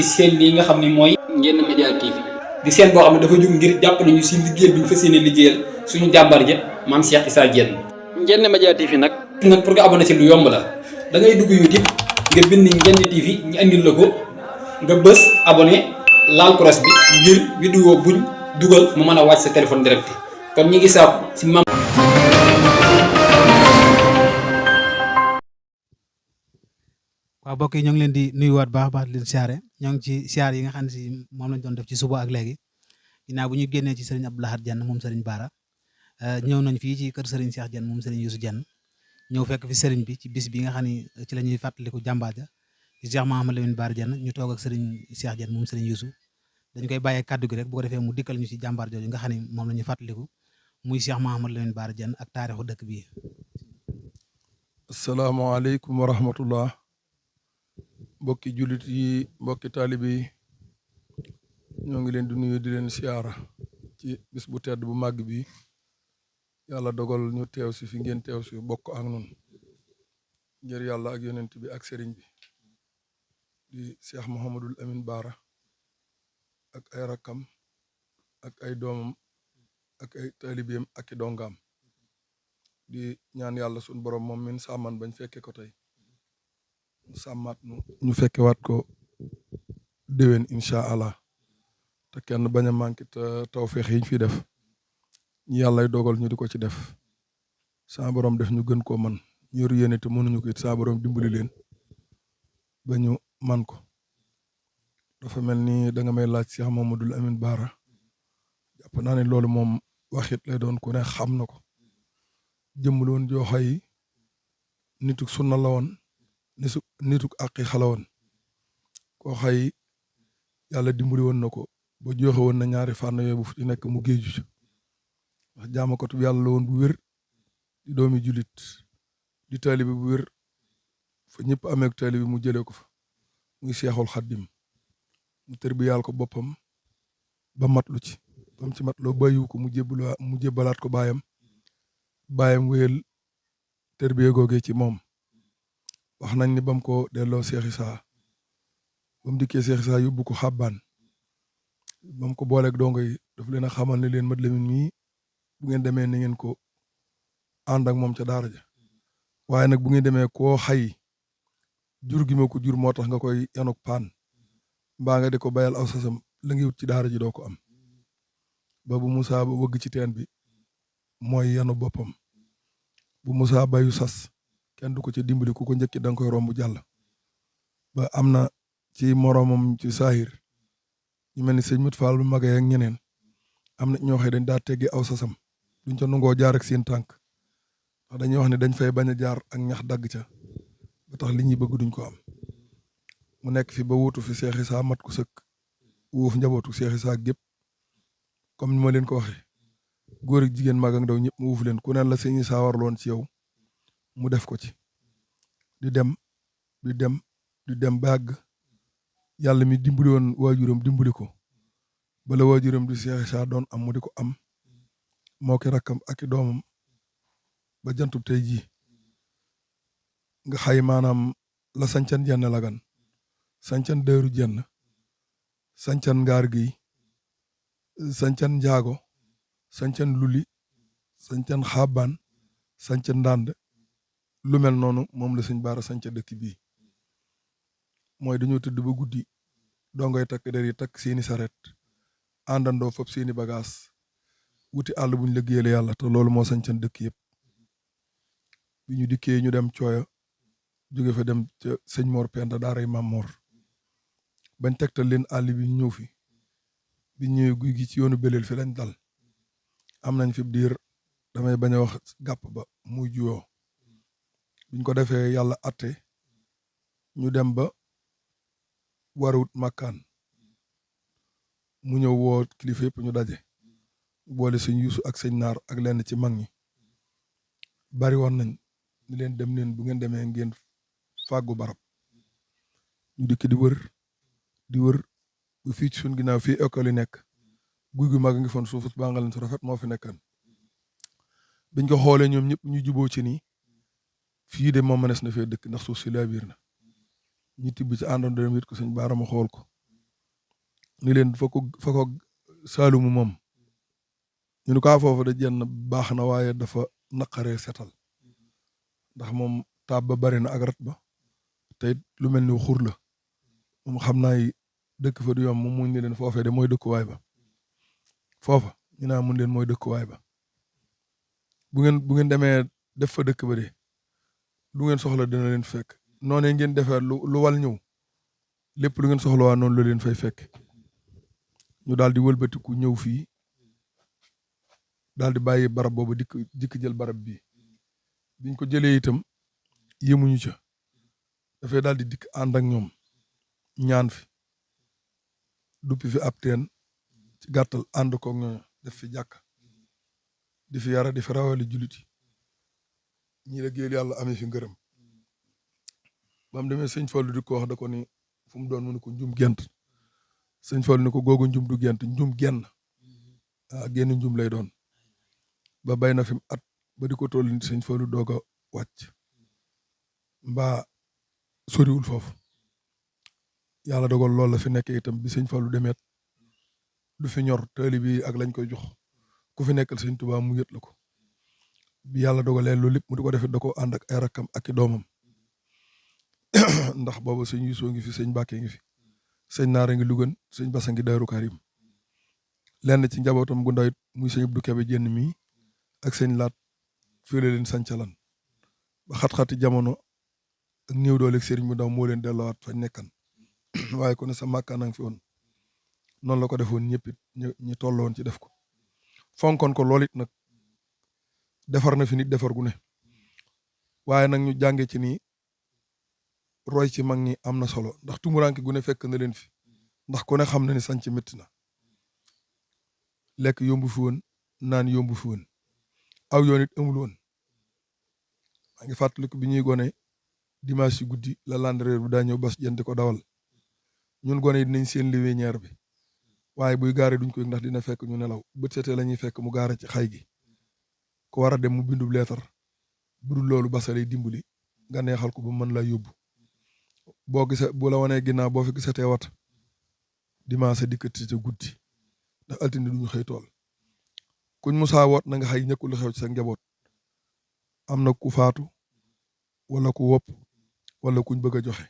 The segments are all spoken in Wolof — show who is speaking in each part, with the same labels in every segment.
Speaker 1: seen lii nga xam ni mooy Ndiéné Média TV di seen boo xam ne dafa jóg ngir jàpp nañu si liggéey bi ñu fas yéene liggéeyal suñu jàmbaar ja maam Cheikh Issa Diène. Ndiéné Média TV nag pour nga abonné ci lu yomb la da ngay dugg YouTube nga bind Ndiéné TV ñu andil la ko nga bës abonné laal cross bi ngir vidéo buñ dugal mu mën a wàcc sa téléphone direct kon ñi ngi saab si mam
Speaker 2: waaw mbokk yi ñoo ngi leen di nuyuwaat baax baax di leen siyaare ñoo ngi ci siyaar yi nga xam ne si moom lañ doon def ci suba ak léegi ginnaaw bu ñu génnee ci sëriñ Abdou Lahad Diène moom sëriñ Bara ñëw nañ fii ci kër sëriñ Cheikh Diène moom sëriñ Youssou Diène ñëw fekk fi sëriñ bi ci bis bi nga xam ne ci la ñuy fàttaliku jàmbaar ja ci Cheikh Mouhamadou Lamine Bara Diène ñu toog ak sëriñ Cheikh Diène moom sëriñ Youssou dañ koy bàyyee kàddu gi rek bu ko defee mu dikkal ñu ci jàmbaar jooju nga xam ne moom la ñuy fàttaliku muy Cheikh Mouhamadou Lamine Bara Diène ak taarixu dëkk bi.
Speaker 3: asalaamaaleykum wa rahmatullah mbokki jullit yi mbokki taalibe yi ñoo ngi leen di nuyu di leen siyaara ci bis bu tedd bu màgg bi yàlla dogal ñu teew si fi ngeen teew si bokk ak nun ngir yàlla ak yonent bi ak sëriñ bi di Cheikh Mouhamadul Amin Bara ak ay rakkam ak ay doomam ak ay taalibeem ak i dongaam di ñaan yàlla sun borom moom min sàmman bañ fekke ko tey sàmmaat ñu fekke waat ko déwén incha allah te kenn bañ a manqué te tawfeex yi ñu fi def ñu yàllay dogal ñu di ko ci def sa borom def ñu gën koo man yor yéene te mënuñu ko it sa borom dimbali leen ba ñu man ko dafa mel ni da nga may laaj Cheikh Mouhamadoul Amine Bara jàpp naa ne loolu moom waxit lay doon ku ne xam na ko jëmmul woon joo xay nituk sunna la woon nituk àqi xala woon koo xay yàlla dimbali woon na ko ba joxe woon na ñaari fànn yooyu bu fu ci nekk mu géeju ci wax jaamakatu yàlla la woon bu wér di doomi julit di taalibe bu wér fa ñëpp amee ak taalibe mu jëlee ko fa muy seexul xaddim mu tër bi yàlla ko boppam ba matlu ci bam ci matloo bàyyiwu ko mu jébbalaat ko baayam wéyal tër bi googee ci moom wax nañ ni bam ko delloo Cheikh Issa bam dikkee Cheikh Issa yóbbu ko xàbbaan bam ko booleeg dongo yi daf leen a xamal ne leen mat Lamin mii bu ngeen demee ni ngeen ko ànd ak moom ca daara ja waaye nag bu ngeen demee koo xay jur gi ma ko jur moo tax nga koy yanuk paan mbaa nga di ko bayal aw sasam la ngi wut ci daara ji doo ko am ba bu Musaa ba wëgg ci teen bi mooy yanu boppam bu Musaa bayu sas kenn du ko ci dimbali ku ko njëkki da nga koy romb jàll ba am na ci moroomam ci saahir ñu mel ni sëñ Mut Fall bu magee ak ñeneen am na ñoo xam dañ daa teggi aw sasam duñ ca nungoo jaar ak seen tànk ndax dañuy wax ne dañ fay bañ a jaar ak ñax dagg ca ba tax li ñuy bëgg duñ ko am mu nekk fi ba wuutu fi Cheikh Issa mat ku sëkk wuuf njabootu Cheikh Issa gépp comme ni ma leen ko waxee góor ak jigéen mag ak ndaw ñëpp mu wuuf leen ku ne la sëñ Issa warloon ci yow mu def ko ci di dem ba àgg yàlla mi dimbali woon waajuram dimbali ko bala waajuram di Cheikh Issa doon am mu di ko am moo ki rakkam ak i doomam ba jantub tey jii nga xay maanaam la sancan jenn lagan sancan dëru jenn sancan ngaar gi sancan njaago sancan luli sancan xaabaan sancan ndànd lu mel noonu moom la sëñ Bara sanca dëkk bii mooy dañoo tëdd ba guddi dongoy takk der yi takk seeni saret àndandoo fop seeni bagaas wuti àll buñ liggéeyal yàlla te loolu moo sancan dëkk yëpp bi ñu dikkee ñu dem cooya jóge fa dem ca sëñ Mor Penda daaray Mam Mor bañ tegtal leen àll bi ñu ñëw fi bi ñëwee guy gi ci yoonu beleel fi lañ dal am nañ fi diir damay bañ a wax gàpp ba muy juyoo biñ ko defee yàlla atte ñu dem ba warawut màkkaan mu ñëw woo kilifa yëpp ñu daje boole sëñ Yuusu ak sëñ Naar ak lenn ci mag ñi bari woon nañ ni leen dem leen bu ngeen demee ngeen fàggu barab ñu dikk di wër bu fii ci suñ ginnaaw fii école yi nekk guy gu mag ngi foon suufus bàngaleen su rafet moo fi nekkan biñ ko xoolee ñoom ñëpp ñu juboo ci nii fii de moom mënees na fee dëkk ndax suuf si laa biir na ñu tibb ci àndoon dem wit ko sëñ Bara ma xool ko ni leen fa ko Saalumu moom ñu ne ko foofu da jenn baax na waaye dafa naqaree setal ndax moom taab ba bari na ak rat ba te it lu mel ni xur la moom xam naa dëkk fa du yomb moom muñ ne leen foofee de mooy dëkkuwaay ba foofa ñu naa mun leen mooy dëkkuwaay ba bu ngeen demee def fa dëkk ba de lu ngeen soxla dina leen fekk noonee ngeen defee lu wal ñëw lépp lu ngeen soxla waa noonu la leen fay fekk ñu daal di wëlbatiku ñëw fii daal di bàyyi barab boobu dikk jël barab bii biñ ko jëlee itam yëmuñu ca dafay daal di dikk ànd ak ñoom ñaan fi duppi fi ab teen ci gàttal ànd koog ñoo def fi jàkk di fi yara di fi rawali jullit yi ñii la géel yàlla amee fi ngërëm ba mu demee sëñ Fallu di ko wax da ko ni fu mu doon mu ne ko njum gent sëñ Fallu ni ko googu njum du gent njum genn génn njum lay doon ba bay na fi at ba di ko toll ni sëñ Fallu doog a wàcc mbaa soriwul foofu yàlla dogal loolu la fi nekk itam bi sëñ Fallu demeet lu fi ñor taali bi ak lañ koy jox ku fi nekkal sëñ Tuubaa mu yët la ko bi yàlla dogalee loolu lépp mu di ko defee da ko ànd ak ay rakkam ak i doomam ndax boobu sëñ Yuusoo ngi fi sëñ Mbàkke ngi fi sëñ Naara ngi Lugan sëñ Basa ngi Daaru Karim lenn ci njabootam gu ndaw it muy sëñ Abdu Kebe jenn mii ak sëñ Laat fii la leen sancalan ba xat-xati jamono ak néew doole ak sëriñ bu ndaw moo leen delluwaat fañ nekkan waaye ku ne sa màkkaanang fi woon noonu la ko defoon ñëpp it ñi tolloon ci def ko fonkoon ko lool it nag defar na fi nit defar gu ne waaye nag ñu jànge ci ni roy ci mag ñi am na solo ndax tumuranke gu ne fekk na leen fi ndax ku ne xam na ni sanc métti na lekk yombu fi woon naan yombu fi woon aw yoon it amul woon maa ngi fàttaliku bi ñuy gone dimanche ci guddi la landreer bi daa ñëw bas jënd ko dawal ñun gone yi dinañ seen liwéñeer bi waaye buy gaare duñ ko yëg ndax dina fekk ñu nelaw bët setee la ñuy fekk mu gaare ci xay gi ku war a dem mu bindub leetar budul loolu basa lay dimbali nga neexal ko ba mën laa yóbbu boo gisee bu la wanee ginnaaw boo fi gisatee wat dimanche dikkati ca guddi ndax altine duñu xëy tool kuñ musaa woot na nga xëy ñëkkul lu xew ci sa njaboot am na ku faatu wala ku wopp wala kuñ bëgg a joxe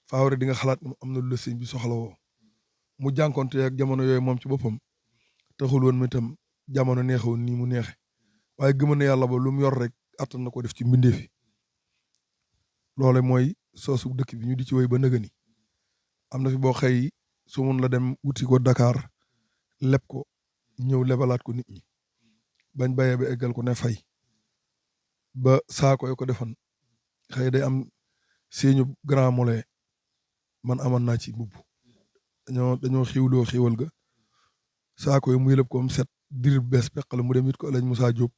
Speaker 3: faawre di nga xalaat ne am na lu la sëñ bi soxla woo mu jànkonte ak jamono yooyu moom ci boppam taxul woon mi tam jamono neexewoon nii mu neexe waaye gëm na yàlla ba lu mu yor rek attan na ko def ci mbindeef yi loole mooy soosu dëkk bi ñu di ci woy ba nëgëni am na fi boo xëy su mun la dem wuti ko Dakar leb ko ñëw lebalaat ko nit ñi bañ bayee ba eggal ko ne fay ba saako yo ko defoon xëy day am seeñu Grand Moulin man amoon naa ci mbubb dañoo xiwloo xiwal ga saako yi muy lépp ko am set dir bees peqal mu dem it ko lañ Moussa Diop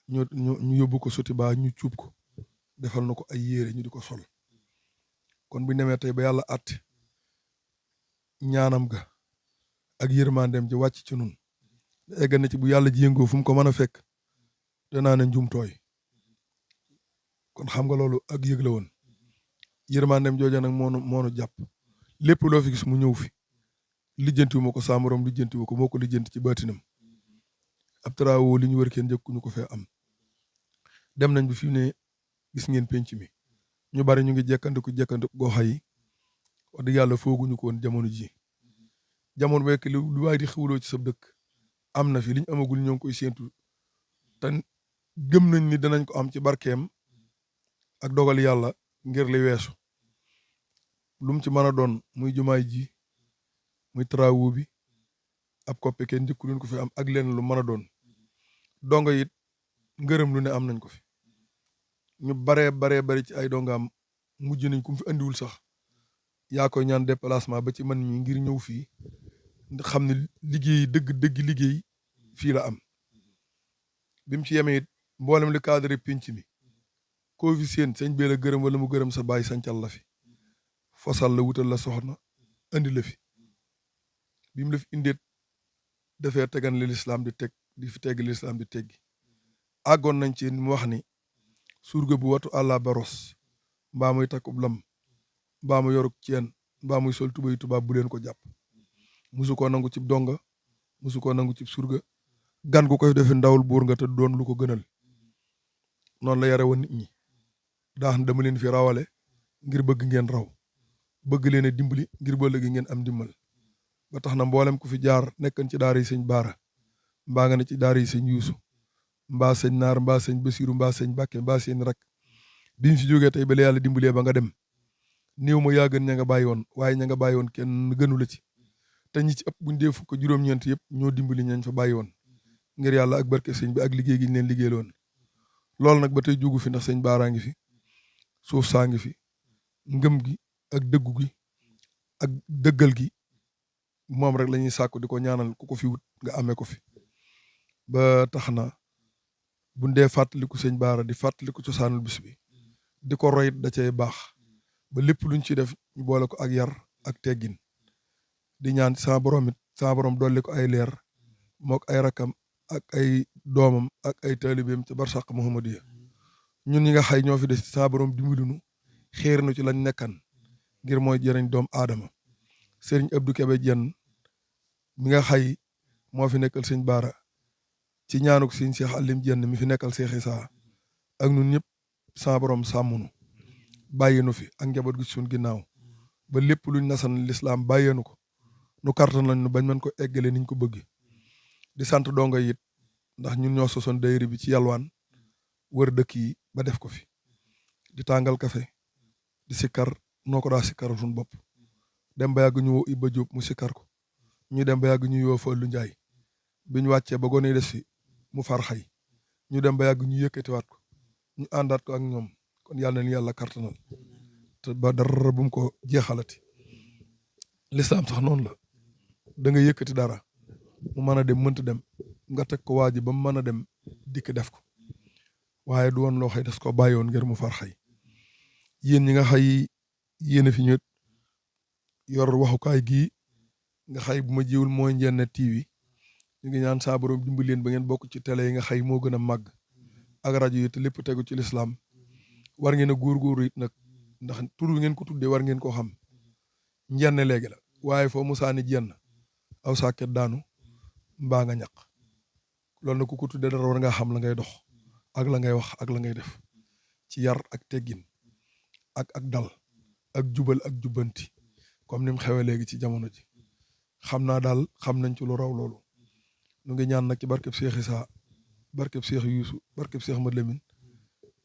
Speaker 3: ñu yóbbu ko soti ba ñu cuub ko defal na ko ay yére ñu di ko sol kon bu demee tey ba yàlla àtte ñaanam ga ak yërmandeem ji wàcc ci nun egg na ci bu yàlla ji yëngoo fu mu ko mën a fekk danaa ne njumtooy kon xam nga loolu ak yëg la woon yërmandeem jooja nag moonu jàpp lépp loo fi gis mu ñëw fi lijjantiwu ma ko saa morom lijjantiwu ko moo ko lijjanti ci baatinam ab travaux li ñu wër kenn jëkkuñu ko fee am dem nañ bi fi ne gis ngeen penc mi ñu bari ñu ngi jekkandiku goxa yi wax dëgg yàlla fooguñu ko woon jamono ji jamono bekk lu waay di xewloo ci sa dëkk am na fi liñ amagul ñoo ngi koy séentu te gëm nañ ni danañ ko am ci barkeem ak dogal yàlla ngir li weesu lu mu ci mën a doon muy jumaay ji muy travaux bi ab koppe kenn njëkku leen ko fi am ak leen lu mën a doon donga it ngërëm lu ne am nañ ko fi ñu bari ci ay dongaam mujj nañ ku mu fi andiwul sax yaa koy ñaan déplacement ba ci man mi ngir ñëw fii xam ne liggéey dëgg liggéey fii la am bi mu ci yemee it mboolem li cadre pinc mi koo fi seen sëñ bee la gërëm wala mu gërëm sa baay sancal la fi fosal la wutal la soxna andi la fi bi mu la fi indeet dafee tegan li lislaam di teg di fi tegg lislaam di teggi àggoon nañ ci mu wax ni surga bu watu àlla baros mbaa muy takkub lam mbaa mu yoruk ceen mbaa muy sol tubay tubaab bu leen ko jàpp musu koo nangu cib donga musu koo nangu cib surga gan gu koy defe ndawul buur nga te doon lu ko gënal noonu la yare woon nit ñi daax dama leen fi rawale ngir bëgg ngeen raw bëgg leen a dimbali ngir ba léegi ngeen am dimbal ba tax na mboolem ku fi jaar nekkan ci daara yi sëñ Baara mbaa nga ne ci daara yi sëñ Yuusu mbaa sëñ Naar mbaa sëñ Basiru mbaa sëñ Bàkke mbaa seen rak biñ fi jógee tey ba la yàlla dimbalee ba nga dem néew ma yaa gën ña nga bàyyi woon waaye ña nga bàyyi woon kenn gënu la ci te ñi ci ëpp buñ dee fukk juróom-ñeent yëpp ñoo dimbali ñañ fa bàyyi woon ngir yàlla ak barke sëñ bi ak liggéey gi ñu leen liggéeyaloon loolu nag ba tey jugu fi ndax sëñ Baaraa ngi fi suuf saa ngi fi ngëm gi ak dëggu gi ak dëggal gi moom rek la ñuy sàkku di ko ñaanal ku ko fi wut nga amee ko fi ba tax na bu dee fàttaliku sëñ Baara di fàttaliku cosaanul bis bi di ko royit da cay baax ba lépp luñ ci def ñu boole ko ak yar ak teggin di ñaan sama borom it sama borom dolli ko ay leer mook ay rakam ak ay doomam ak ay taalibeem ci barsàq Muhammadiya ñun ñi nga xay ñoo fi des ci sama borom dimbalinu xéer nu ci lañ nekkan ngir mooy jëriñ doom aadama sëriñ Abdou Kébé Diène mi nga xay moo fi nekkal sëñ Baara ci ñaanuk sëñ Cheikh Alim Diène mi fi nekkal Cheikh Issa ak ñun ñëpp sama borom sàmmunu bàyyi nu fi ak njaboot gi suñ ginnaaw ba lépp luñ nasan lislaam bàyyeenu ko nu kartan lañ nu bañ mën ko eggale niñ ko bëgg di sant donga it ndax ñun ñoo sosoon dayri bi ci yalwaan wër dëkk yi ba def ko fi di tàngal kafe di sikkar noo ko daa sikkar suñ bopp dem ba yàgg ñu woo Ibba Diop mu sikkar ko ñu dem ba yàgg ñu yoo Fallu Njaay bi ñu wàccee ba gone des fi mu far xay ñu dem ba yàgg ñu yëkkatiwaat ko ñu àndaat ko ak ñoom kon yàlla na yàlla kartanal te ba dara bu mu ko jeexalati lislaam sax noonu la da nga yëkkati dara mu mën a dem mënta dem nga teg ko waa ji ba mu mën a dem dikk def ko waaye du woon loo xëy des ko bàyyoon ngir mu far xay yéen ñi nga xay yéen a fi ñëw yor waxukaay gii nga xay bu ma jiwul mooy Ndiéné TV ñu ngi ñaan saa borom dimbali leen ba ngeen bokk ci télé yi nga xay moo gën a màgg ak rajo yi te lépp tegu ci lislaam war ngeen a góorgóorlu it nag ndax tur wi ngeen ko tuddee war ngeen koo xam Ndiéné léegi la waaye foo musaani jenn aw sàkket daanu mbaa nga ñaq loolu nag ku ko tuddee dara war nga xam la ngay dox ak la ngay wax ak la ngay def ci yar ak teggin ak dal ak jubal ak jubbanti comme ni mu xewee léegi ci jamono ji xam naa daal xam nañ ci lu raw loolu nu ngi ñaan nag ci barkeb Cheikh Issa barkeb Cheikh Youssou barkeb Cheikh Mad Lamine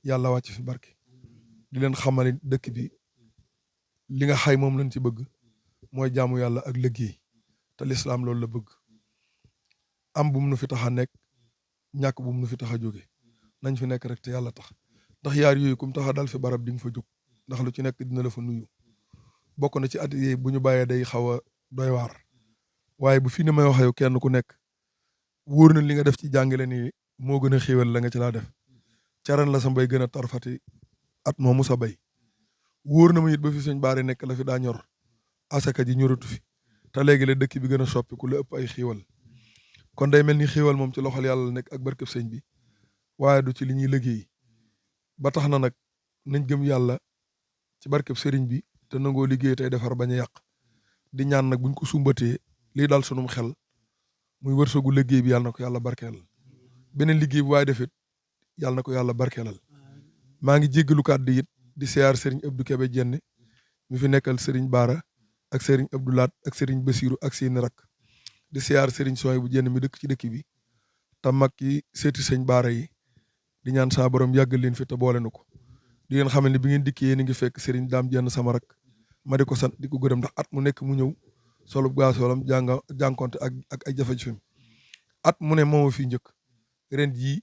Speaker 3: yàlla wàcc fi barke di leen xamali dëkk bi li nga xay moom lañ ci bëgg mooy jaamu yàlla ak liggéey te lislaam loolu la bëgg am bu mu nu fi tax a nekk ñàkk bu mu nu fi tax a jóge nañ fi nekk rek te yàlla tax ndax yaar yooyu kum tax a dal fi barab di nga fa jóg ndax lu ci nekk dina la fa nuyu bokk na ci at yi bu ñu bàyyee day xaw a doy waar waaye bu fi ni may waxee kenn ku nekk wóor na li nga def ci jàngale ni moo gën a xéwal la nga ci laa def ca ren la sa mbay gën a tarfati at moomu sa bay wóor na ma it ba fi sëñ Baara nekk la fi daa ñor asaka ji ñoratu fi te léegi la dëkk bi gën a soppiku la ëpp ay xéwal kon day mel ni xéwal moom ci loxol yàlla la nekk ak barkeb sëñ bi waaye du ci li ñuy liggéey ba tax na nag nañ gëm yàlla ci barkeb sëriñ bi te nangoo liggéey tey defar bañ a yàq di ñaan nag buñ ko sumbatee lii daal sunum xel muy wërsëgu liggéey bi yàlla na ko yàlla barkeelal beneen liggéey bi waaye defit yàlla na ko yàlla barkeelal maa ngi jéggalu kàddu it di siyaar sëriñ Abdou Kébé Diène mi fi nekkal sëriñ Baara ak sëriñ Abdou Laat ak sëriñ Basiru ak seeni rak di siyaar sëriñ Soy bu Diène mi dëkk ci dëkk bi te mag yi seeti sëñ Baara yi di ñaan saa borom yàggal leen fi te boole na ko di leen xamal ne bi ngeen dikkee yéen a ngi fekk sëriñ Daam Diène sama rak ma di ko sant di ko gërëm ndax at mu nekk mu ñëw solo gaasoolam jànkonte ak ay jafe-jafe at mu ne mooma fi njëkk ren jii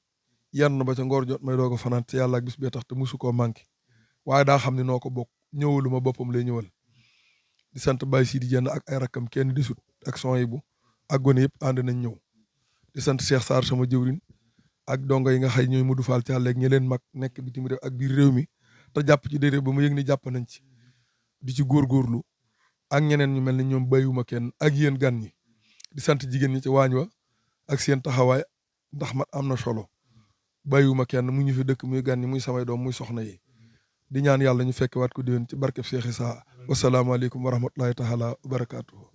Speaker 3: yan na ba ca ngoor jot may doo ko fanaan te yàlla ak bis bee tax te musu koo manqué waaye daa xam ne noo ko bokk ñëwalu ma boppam lay ñëwal di sant Baye Sidi Diène ak ay rakkam kenn di sut ak son yi bu ak gone yëpp ànd nañ ñëw di sant Cheikh Sarr sama jëwrin ak dongo yi nga xëy ñooy Modou Fall Thial ñi leen mag nekk bitim réew ak biir réew mi te jàpp ci déedéet ba mu yëg ni jàpp nañ ci di ci góorgóorlu ak ñeneen ñu mel ni ñoom bayuma kenn ak yéen gan ñi di sant jigéen ñi ci waañ wa ak seen taxawaay ndax mat am na solo bayuma kenn mu ñu fi dëkk muy gan ñi muy samay doom muy soxna yi di ñaan yàlla ñu fekk waat ko déwén ci barkeb Cheikh Issa wasalaamaaleykum wa rahmatulahi taala wa barakaatuhu